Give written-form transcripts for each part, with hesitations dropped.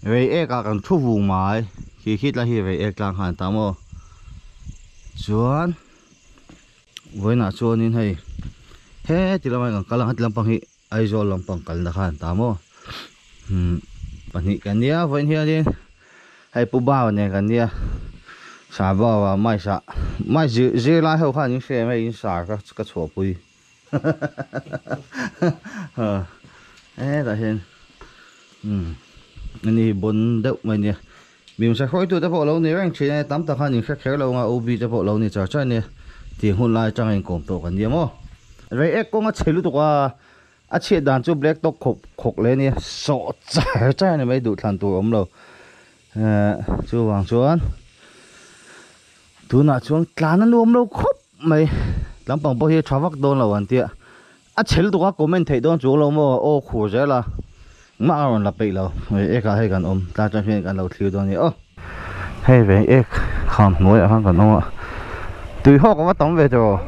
Rei ek ah kan thu vung mai khi khi tlai hi rei ek tlang khan ta maw chuan vawiinah chuanin hei heti lamah hian kan kal ang heti lampang hi Aizawl lampang kalna khan ta maw umm pahnih kan nia vawiin hianin hei Pu Bau nen kan nia Sir Bau ah mice ah mice zir zirlai ho khan in hria em hei in sar ka ka chhuahpui hetah hian umm ani hi bawn deuh mai nia mimsa hruaitu te pawh lo ni reng thin a tam tak khan in hre kher lo anga OB te pawh lo ni char char nia tih hun lai atanga inkawm tawh kan nia maw rei ek kawng a chhe lutuk a a chhiat dan chu black top khawp khawk leh ania sawh char char ani mai duhthlan tur a awm lo ehh chuvang chuan tunah chuan tlan a nuam lo khawp mai lampang pawh hi a tha vak dawn lo an tia a chhe lutuk a comment theih dawn chuang lo maw aw khur zel a engmah a rawn la peih lo hei ek ah hei kan awm tlai atang hian kan lo thlir dawn a ni aw hei ve ek kham hnuai ah khan kan awm a tui hawk a va tam ve tawh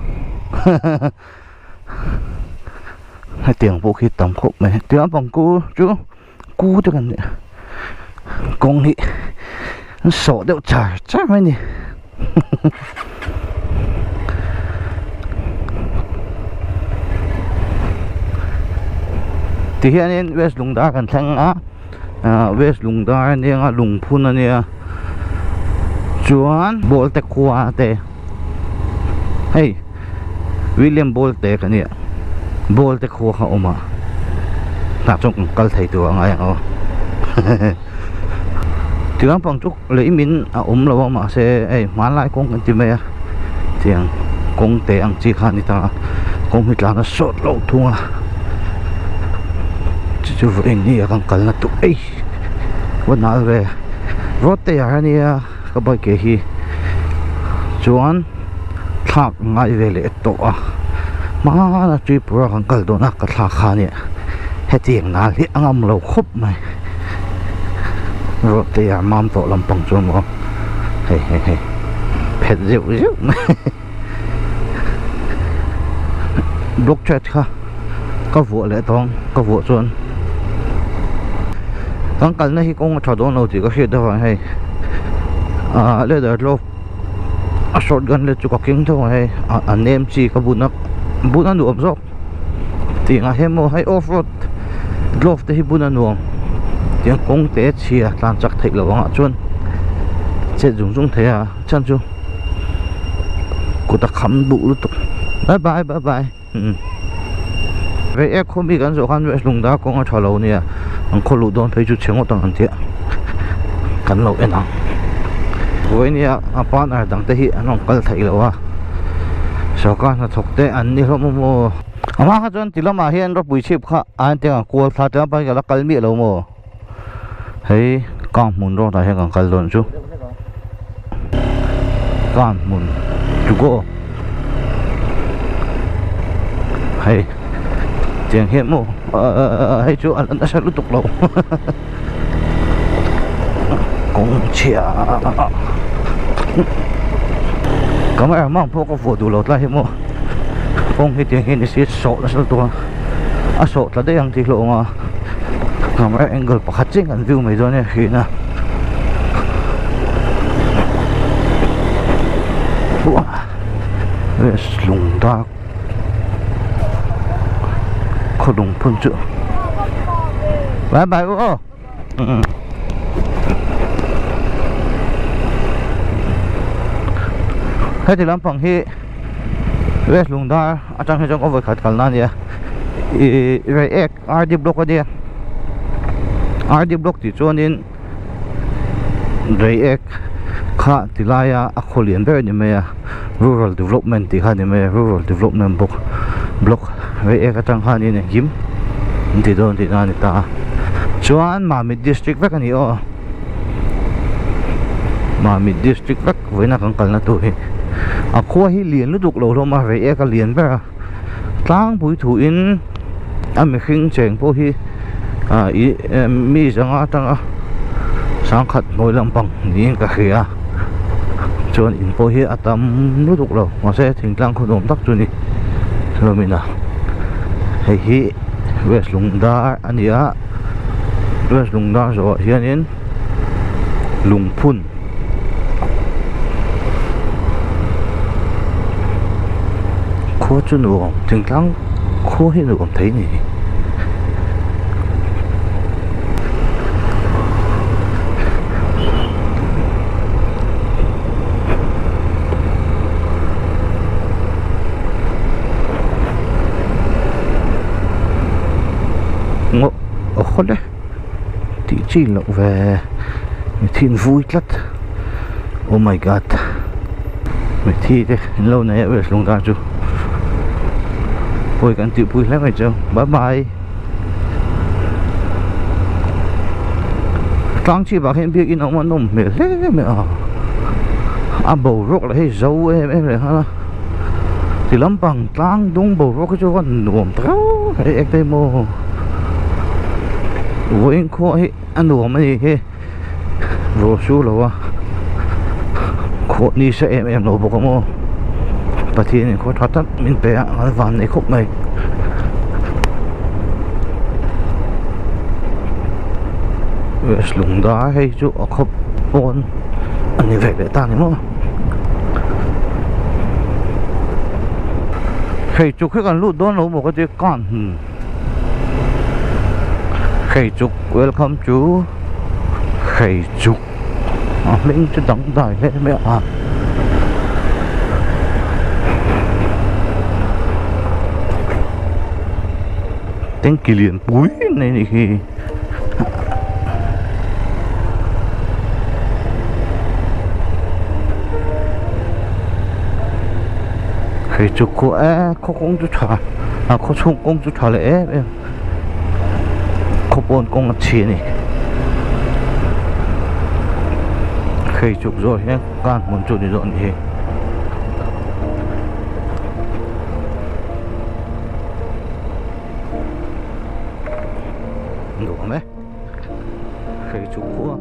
hetiang pawh khi tam khawp mai tiang pang ku chu ku te kan nih kawng hi an sawh deuh char char mai a ni ti hianin west lungdar kan thleng a ah west lungdar a nia nga lungphun a nia chuan ball te khua te hei William ball te ka nia ball te khua kha a awm a tah chuan kan kal thei tur a ngai ang aw ti lampang chu lei min a awm lo a mahse hei hmanlai kawng kan ti mai a tiang kawng te ang chi kha a ni ta a kawng hi tlan a sawt loh thung a chu chu vawiin ni a kan kalna tur ei va nal ve road te ah ania ka bike hi chuan thlak ngai ve leh tawh a hmana Tripura kan kal dawn a ka thlak kha ania hetiang nal hi a ngam lo khawp mai road te ah mam tawh lampang chuan maw hei hei hei phet zeuh zeuh mai block chat kha ka vuah leh tawng ka vuah chuan kan kalna hi kawng a tha dawn lo tih ka hriat avang hei ah leather glove a short gun le chu ka keng tho a hei a nem chi ka bun a bun a nuam zawk tih ang hian maw hei off road glove te hi bun a nuam tiang kawng te chhia tlan chak theih loh angah chuan chet zung zung thei a chhan chu kut a kham duh lutuk bye bye bye bye rei ek khaw mi kan zawh khan lungdar kawng a tha lo nia an khaw luh dawn phei chu chhe ngawt ang an tia kan lo en ang vawinia a partner dang te hi an rawn kal theih loh a sawrkar hnathawk te an ni hlawm maw a hma kha chuan ti lamah hian ropui chhip kha a en teng ang kual thla tlem pahin ka la kal miah lo maw hei kang hmun road ah hian kan kal dawn chu kang hmun to go hei tiang hian maw ahh hei chu a la nasa lutuk lo kawng chhia camera man pawh ka vuah duh lo tlai hi maw kawng hi tiang hian ni si sawh nasa lutuk a a sawh tla daih ang tih hlauh ang a camera angle pakhat chiah kan view mai dawn a hrin a lung dak khaw lung phun chu bye bye u aw heti lampang hi west lungdar atang hi chuan ka vawikhat kalna a nia ih reiek RD block a nia RD block tih chuanin reiek kha ti laia a khaw lian ber a ni mai a rural development tih kha a ni mai a rural development bawk block reiek atang khanin engkim an ti dawn tihna a ni ta a chuan Mamit district vek a ni aw Mamit district vek vawiina kan kalna tur hi a khua hi lian lutuk lo hlawm a reiek a lian ber a tlangpui thuin a mihring cheng pawh hi ah ih mi zanga atanga sangkhat hnuai lampang niin ka hria chuan in pawh hi a tam lutuk lo mahse thingtlang khaw nuam tak chu a ni hlawmin a hei hi west lungdar a ni a west lungdar zawhah hianin. Lungphun. Khua chu nuam thingtlang khua hi nuam thei ni. Ngaw a hawl e tih chi loh ve mithiin vui tlat oh my god mithi te an lo nei a west lungdar chu pawi kan tihpui hle mai chu bye bye tlang chhip ah khian biakin a awm a nawm hmel hle mai a a boruak lah hi zo em em leh nghal a ti lampang tlang dung boruak hi chu a nuam ta reuh hei ek te maw vawiin khua hi a nuam a ni hi ruah su lo a khuah ni se em em lo bawk a maw Pathian in khaw tha tak min pe a an van nei khawp mai west lungda hei chu a khawp pawn a ni ve leh ta ni maw hei chu khi kan lut dawn lo maw ka ti kan Hei chuk welcome to hei chuk a hming chu dang dai hle mai a tanky lian pui mai anih hi. Hei chu khua e khaw kawng chu tha a khaw chhung kawng chu tha leh em em khaw pawn kawng a chhi a ni hei chuk zawh hian kan hmun chu ni zawh a ni hi. Nuam e hei chu khua.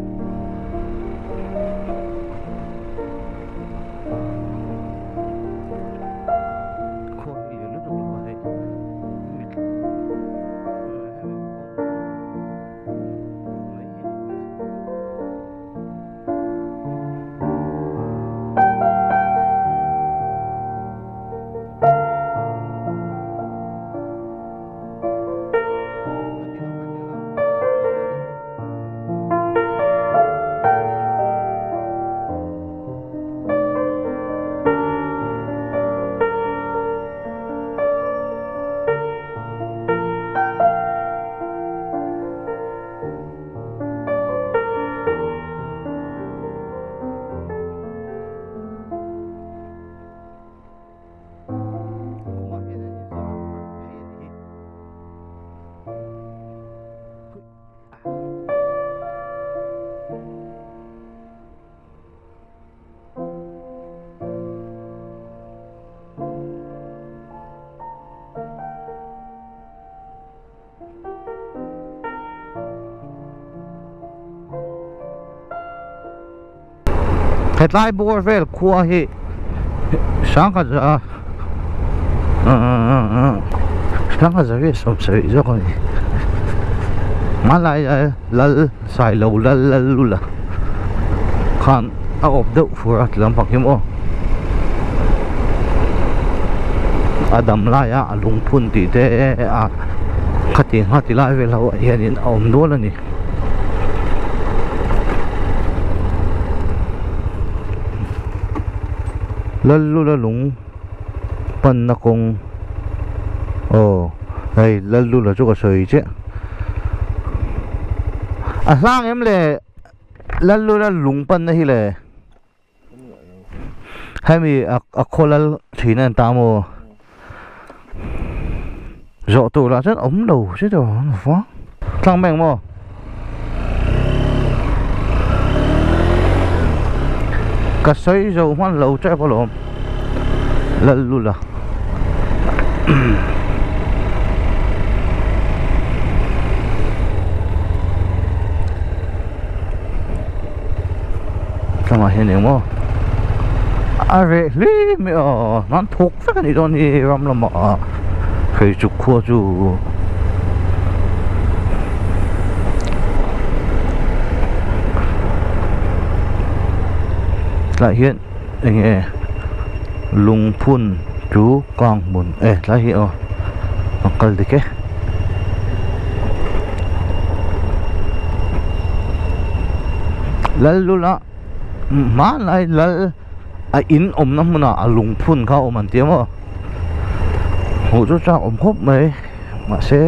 Hetlai bawr vel khua hi sangha za sangha za vel sawmsarih zawk a ni hmanlai lal sailo lal lal lula khan a awp deuh fur a ti lampang hi maw a dam laia a lungphun tih te a khati nghati lai vel ho ah hianin a awm nual a ni. Lallula lung panna kawng aw hei Lallula chu ka sawi chiah a hlang em le Lallula lung panna hi le hemi a khaw lal thin a ni ta maw zawh tur lah chuan awm lo se tawh ang va tlang mai ang maw ka sawi zo hman lo tep alawm Lallula. Tlangah hian eng maw a reh hle mai a nan thawk vek a nih dawn hi ram lamah hei chuk khua chu. Tlaiah hian eng nge lungphun chu kang hmun e tlai hi aw a kal dik e. Lallula hmanlai lal a in awmna hmunah a lungphun kha a awm an ti a maw hmuh chu chak awm khawp mai mahse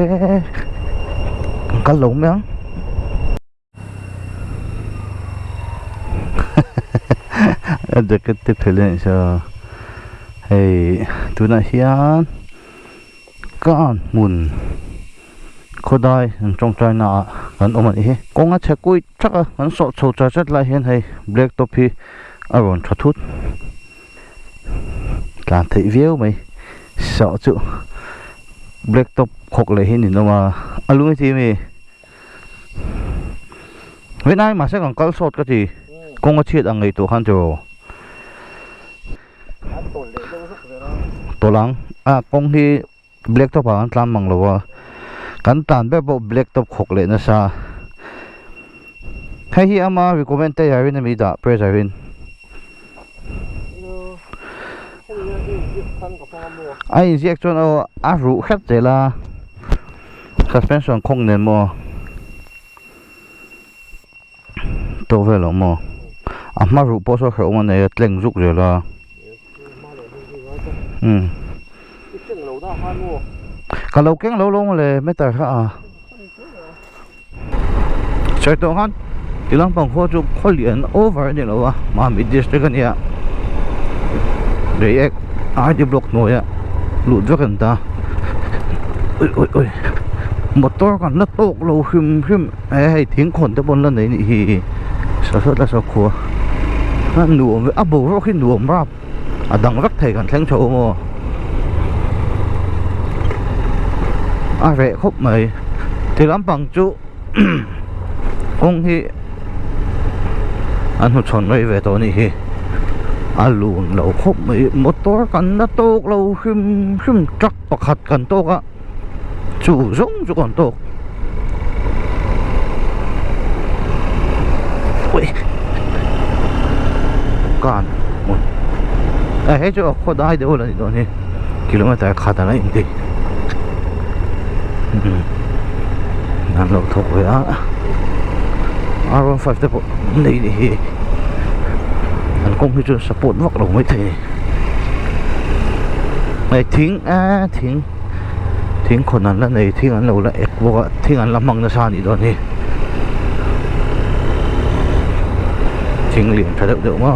an kal lo mai ang. A jacket te phelh a nih chuan hei tunah hian kan hmun khawdai an tawngtai naah kan awm a nih hi kawng a chhe kuih thak a kan sawh chho char chat lai hian hei black top hi a rawn tha thut tlan theih viau mai sawh chu black top khawk leh hi a ninawm a a lung i ti ami. Vinai mahse kan kal sawt ka ti kawng a chhiat ang ngei tawh khan tiraw tawlh ang a kawng hi black top ah kan tlan mang lo a kan tlan ber pawh black top khawk leh nasa hei hi ama recommend te hian ami dah pressure in a inziak chuan aw a ruh hret zel a suspension khawng nen maw tawk vel ang maw a hma ruh pawh saw hrehawm a nei a tleng zuk zel a umm ka lo keng lo lo mawle meter kha a. Sawi tawh khan ti lampang khua chu khaw lian over a ni lo a Mamit district a nia Reiek R_D block hnuaia luh vek an ta ui ui ui motor kan la tawk lo hrim hrim e hei thingkhawn te pawh an la nei anih hi saw sawt a khua a nuam a boruak hi nuam rap a dang vek thei kan thleng chho maw a reh khawp mai ti lampang chu kawng hi an hnuchhawn rei ve tawh a nih hi a lun lo khawp mai motor kan la tawk lo hrim hrim truck pakhat kan tawk a chu zawng chu kan tawk ui kan hmun a hei chu a khaw dai deuh a ni dawn hi kilometer khat a la inti an lo thawk ve a r 15 te pawh an nei nih hi an kawng hi chu support vak lo maithei a ni hei thing eee thing. Thing khawn an la nei thing an lo la ek bawk a thing an la hmang nasa a nih dawn hi thing lian tha deuh deuh maw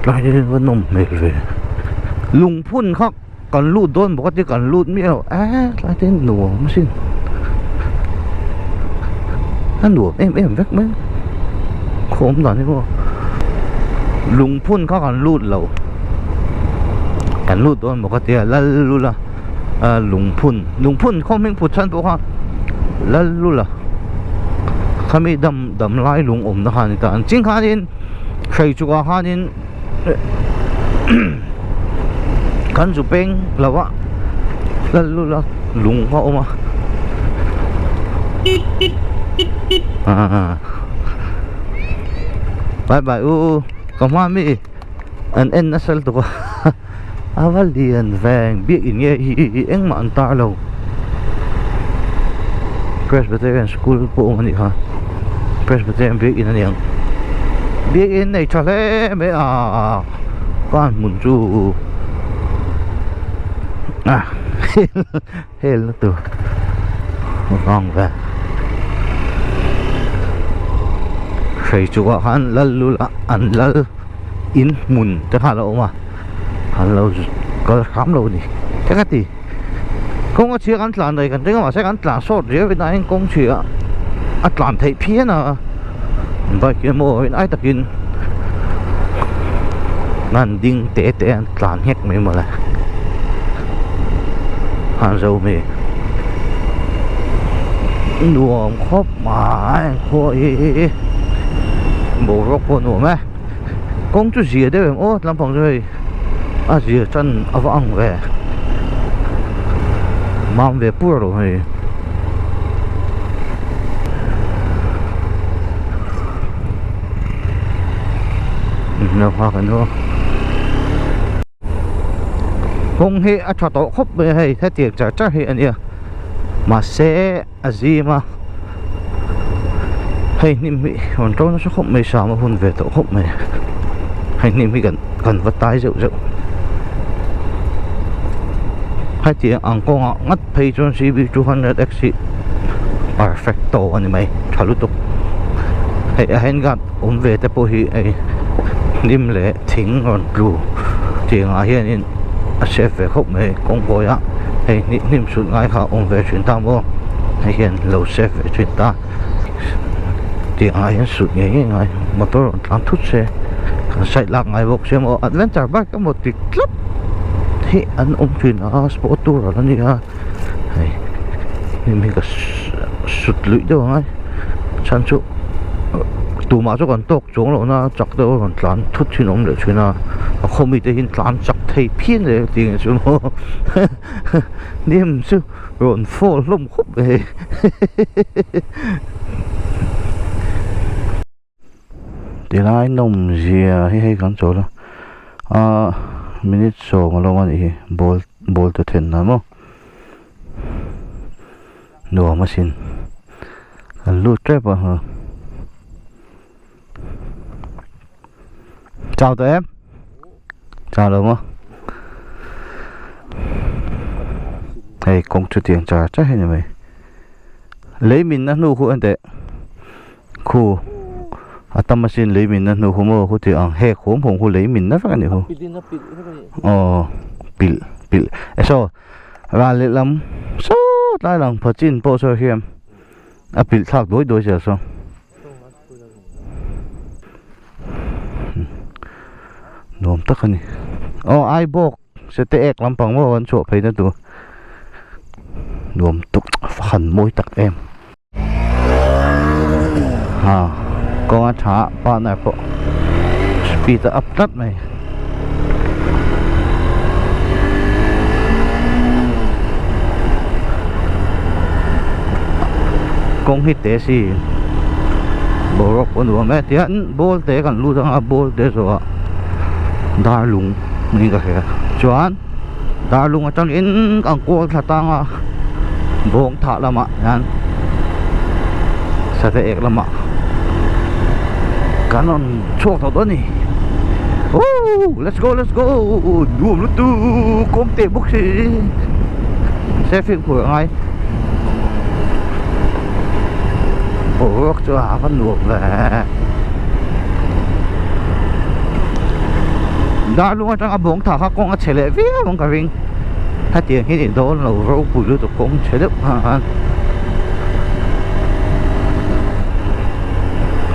tlai hi va nawm hmel ve lungphun kha. Kan lut dawn bawk a ti kan lut miah lo eee tlai te hian nuam asin a nuam em em vek mai khawm dan hi maw lungphun kha kan lut lo kan lut dawn bawk a tia Lallula a lungphun lungphun khaw hming phut chhan pawh kha Lallula khami dam dam lai lung awmna kha a ni ta an ching khanin Hreichukah khanin. Kan zu peng lo a lal lul a lung a awm a aaa bye bye u ka hma mi an en nasa lutuk a a va lian veng biakin nge hi engmah an tar lo Presbyterian school pawh awm a nih kha Presbyterian biakin a ni ang biakin nei tha hle mai a kan hmun chu a hel na tur vang vel hrei chungah khan lal lul a an lal in hmun te kha a lo awm a an lo kal hram lo a ni te ka ti. Kawng a chhia kan tlan daih kan ring a mahse kan tlan sawt riau in a kawng chhia a tlan theih phian a bike hi maw in ai takin an ding te te an tlan nghek mai mawle han zo mi nuam khawp mai khua hi boruak pawh a nuam e kawng chu zia deuh em aw lampang chu hei. a zir tan a va ang ve mam ve pur lo hei lo nghak an aw kawng hi a tha tawh khawp mai a hei hetiang char char hi a nia mahse a zim a hei hnim hi rawn to nasa khawp mai sam a hun ve tawh khawp mai hei hnim hi kan kan va tai zeuh zeuh hetiang ang kawngah ngat phei chuan cb 200 x hi perfect to a ni mai tha lutuk hei a handguard awm ve te pawh hi hei hnim leh thing rawn tlu tiangah hianin a safe ve khawp mai kawng kawiah hei hnim sut ngai kha a awm ve thin ta maw hei hian lo safe ve thin ta tiangah hian sut ngei ngei ngai motor rawn tlan thut se kan side lak ngai bawk sia maw adventure bike emaw ti tlat hi an awm thin a sport tour a ni a hei hnim hi ka sut luih deuh ang a chhan chu tumah chu kan tawk Chuang lohna chak deuh a rawn tlan thut thin awm leh thin a, a khaw mite hi tlan chak thei phian leh tih ang chu maw hnim chu rawn fall hlawm khawp mai hei tilai nawmzia hi hei kan chawl a ahh minute sawm a lo awm a nih hi ball ball te then na maw nuam asin kan lut tep a ha chau tawh em chau lo maw hei kawng chu tiang char char hi a ni mai lei min na hnu khu en teh khu a tam asin lei min na hnu khu maw khu tih ang hek huam huam khu lei min na vek a nih khu aw pilh pilh e saw ral lehlam sawt lai lang pha chin pawh saw hian a pilh thlak duai duai zel saw nuam tak a ni aw ai bawk se te ek lampang maw an chhuah phei na tur nuam tuk han mawi tak em ha kawng a tha partner pawh speed a up tlat mai. Kawng hi te si boruak pawh a nuam e tihian ball te kan lut anga ball te zawhah darlung niin ka hria chuan darlung atangin kan kawl thla tang a bawng thah lamah hian sate ek lamah kan rawn chhuak tawh dawn a ni ooh let's go let's go nuam lutuk kawng teh bawk si se fimkhur a ngai boruak chu a va nuam ve darlung atanga bawng thah kha kawng a chhe leh viau ang ka ring hetiang hi ni dawn lo ropui lutuk kawng chhe deuh kha khan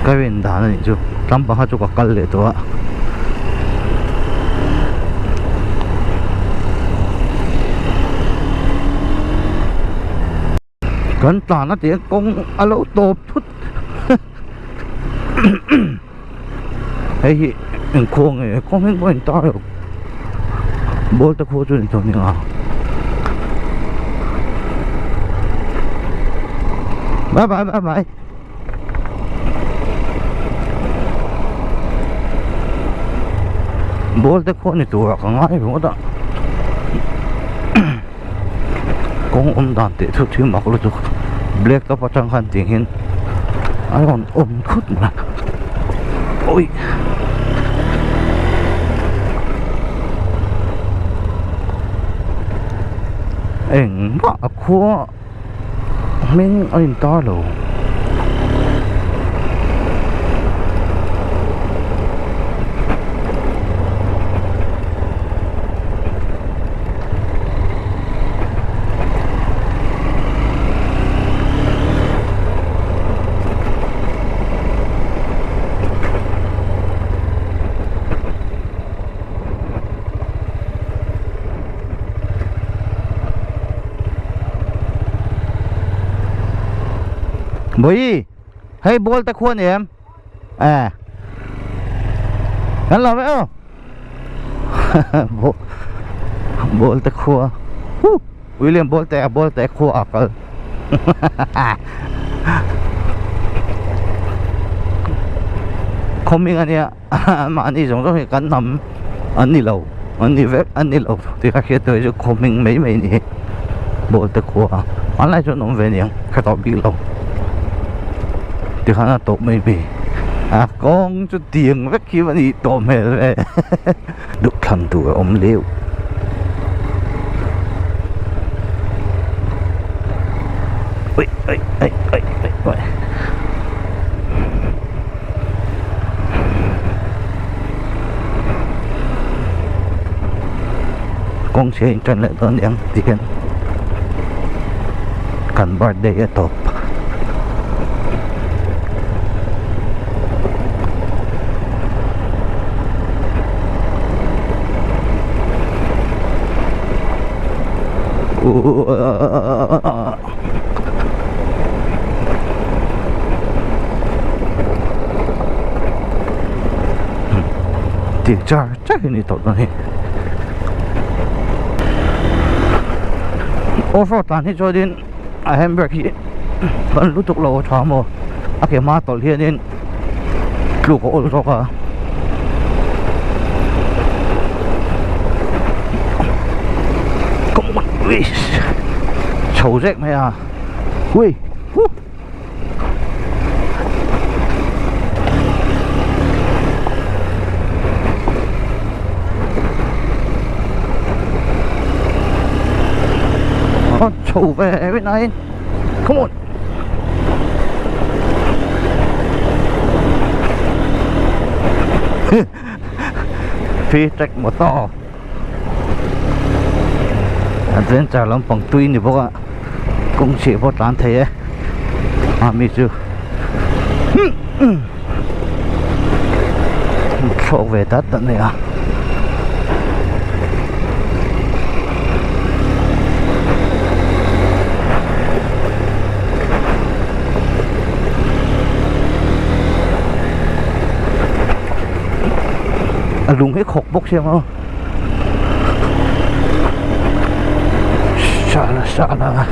ka rin dan a nih chu tlam pangha chu ka kal leh tawh a. Kan tlan a tih a kawng a lo tawp thut hei hi eng khua nge kawng hi pawh a intar lo ball te khua chu a ni tawh aniang a bye bye bye bye. Ball te khuah ni turah ka ngai ringawt a kawng awm dan teh thut hi mak lutuk black top atang khan tiang hian a rawn awm thut mai awi engmah a khua. Hming a intar lo. Bawi hei ball te khuan em à kan lo ve aw. Bawlte khua huh William Bawlte a Bawlte khua a kal Khawming ania mahni zawng zawng hi kan hnam an ni lo an ni vek an ni lo tih ka hriat tur chu khawming mai mai a ni Bawlte khua hmanlai chuan awm ve aniang ka tawp bik lo tikhan a tawp mai mai a kawng chu tiang vek hi a nih tawh hmel ve duhthlan tur a awm leuh. Ui ui ui ui ui ui Kawng chhia in ṭan leh dawn aniang ti hian kan birthday a tawp. Tih char char hi ni tawh dawn hei off road tlan hi chuanin a handbrake hi ban lutuk lo a tha maw a ke hma tawlh hianin tluk a awl zawk a come on chho zek mai a ui huh. Chho ve every night come on Free track motor adventure lampang tui ni bawk a kawng chheh pawh tlan thei e a mi chu thlawk ve dat dat mai a. A lung hi khawk bawk sia maw Sala sala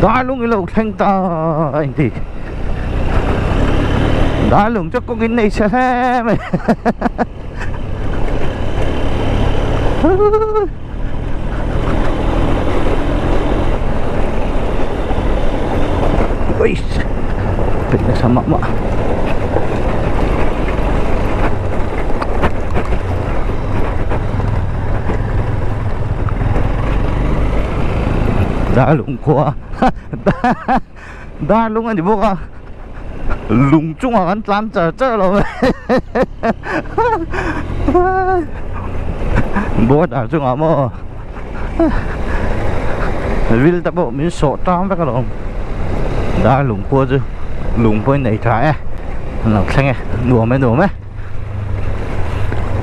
Darlung ilo thleng ta a inti Darlung chu kawngin nei chhe hle mai Ui Peih nasa mah mah Darlung khua Darlung a ni bawk a Lung chungah kan tlan char char lo mai Border chungah maw Vil te pawh min sawh tang vek alawm Darlung khua chu lung pawhin nei tha e An lo thleng e nuam e nuam e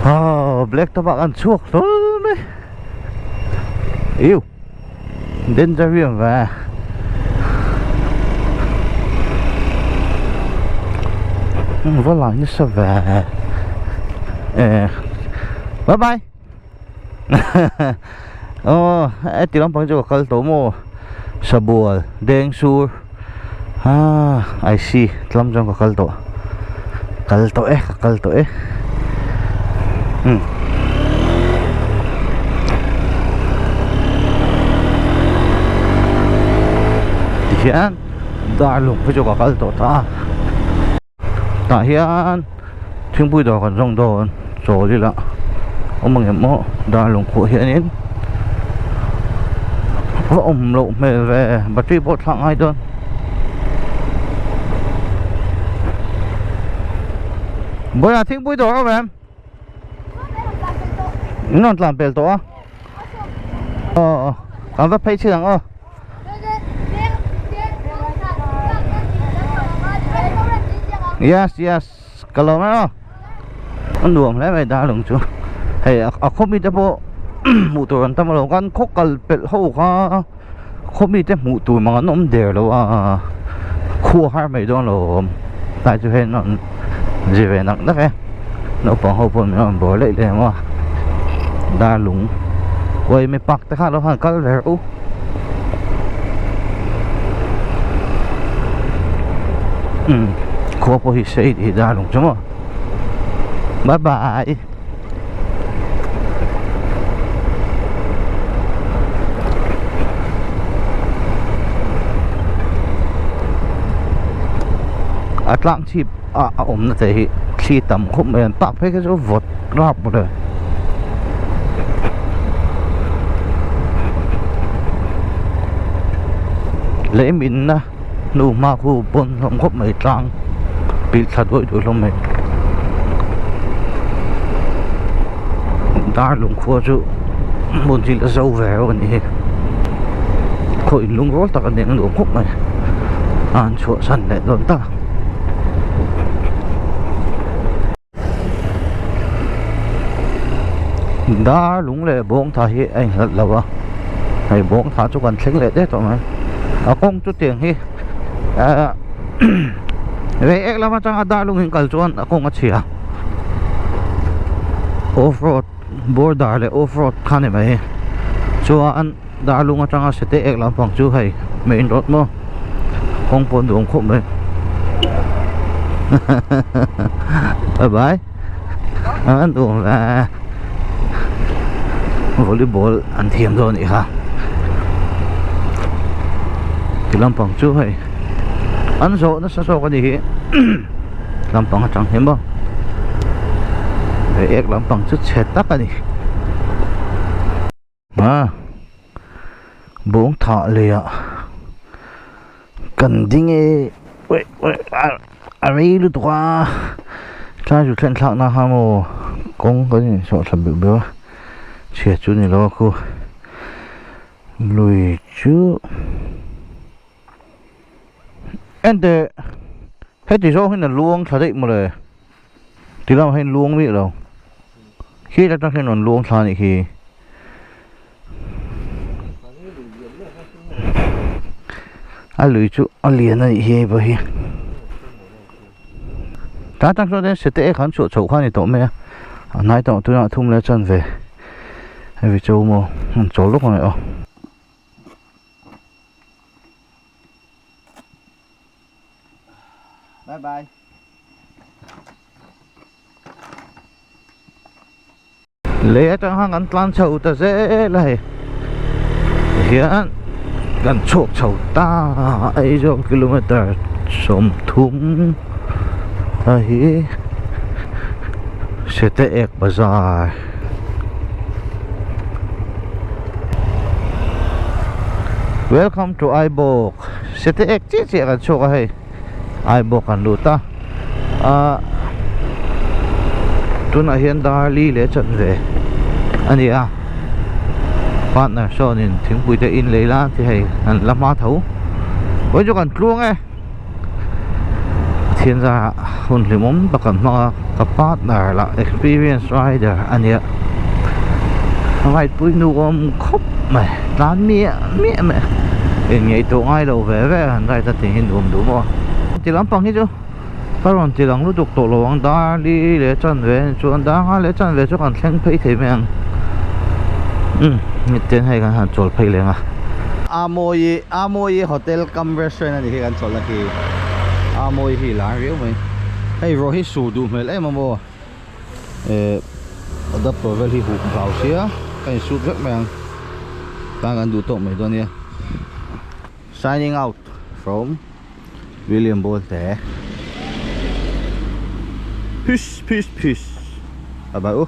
Aww black top ah kan chhuak hlawl mai Iu Danger viau ve Va lai nasa ve Bye bye Aw heti lampang chu ka kal tawh maw Sabual Dengsur ah I see tlam chuan ka kal tawh kal tawh e ka kal tawh e umm tihian darlung phei chu ka kal tawh ta a tah hian thingpui dawr kan zawng dawn chawl ila awm ang em aw darlung khuh hianin va awm loh hmel ve battery pawh thlak ngai dawn. Bawiha thingpui dawr awm em? In rawn tlan pel tawh a. Aw aw kan va phei chhin ang aw. Yes yes ka lawm e aw. A nuam hle mai darlung chu. Hei a khaw mite pawh hmuh tur an tam alawm kan khaw kal pelh ho kha. Khaw mite hmuh tur mang an awm der lo a. Khua har mai dawn lo awm tlai chu hei an zi ve nak nak e naupang ho pawh min rawn bawr leih leh ang a darlung uai mi pak te kha lo han kal ve rawh u umm khua pawh hi sei tih darlung chu maw bye bye. A tlang chhip a a awmna te hi thli tam khawp mai an pak phei kha chu vawt rap mawle. Lei minna hnu hma khu pawn hlawm khawp mai tlang pilh thla duai duai hlawm mai dar lung khua chu hmun hi la zo ve reuh a ni hi khaw in lung rual tak a ni ang nuam khawp mai a an chhuah san leh dawn ta. Dar lung leh bawng tha hi a inhlat lo a hei bawng tha chu kan thleng leh teh tawh mai a kawng chu tiang hi ahh rei ek lam atanga dar lung in kal chuan a kawng a chhia off road border leh off road kha ni mai chuan dar lung atanga sete ek lampang chu hei main road maw kawng pawh nuam khawp mai bye bye a nuam ve volleyball an thiam dawn anih kha ti lampang chu hei an zawh nasa zawk anih hi lampang atang hian maw ek lampang chu chhe tak ani. A bawng thah leh ah kan ding e uih uih a rei lutuk a tlai chu thlen thlak na kha maw kawng kan in sawh thla beuh beuh a chhia chu ni lo a khu lui chu ente heti zawng hian a luang thla daih mawle ti lamah hian luang miah lo. Khi atang hian rawn luang thla anih khi. A lui chu a lian anih hi hei pawh hi. Ta atang chuan sete ek han chhuah chhoh kha a ni tawh mai a. A hnai tawh tunah thum leh chan ve. Hei vi cho maw an chawl lawk ang e aw. Bye bye. Lei atang khan kan tlan chho ta zel a hei tihian kan chhuak chho ta Aizawl kilometer 30 a hi Sete Ek Bazar Welcome to Aibawk Sete Ek chiah chiah kan chhuak a hei. Ai bawk an lut a ahh tunah hian darli leh chanve a ni a partner sawnin thingpui te in lei la ti hei an la hma tho vawi chu kan tluang e thian zah hun hlimawm tak kan hmang a ka partner lah experience rider a nia ride pui nuam khawp mai tlan miah miah mai inngaihtuah ngai lo ve ve a han ride a tih hi nuam duh maw ti lampang hi chu ka rawn ti lang lutuk tawh lo ang dar li leh chanve a ni chuan dar nga leh chanve chu kan thleng phei thei mai ang umm miten hei kan han chawl phei leng a. Amawi Amawi hotel cum restaurant a nih hi kan chawlhna khi Amawi hi lar riau mai hei rawh hi sur duh hmel em a maw. Eh adapter vel hi huh hlau sia ka in sut vek mai ang tan kan duh tawk mai dawn nia signing out from William Bolte peace peace peace bye bye u.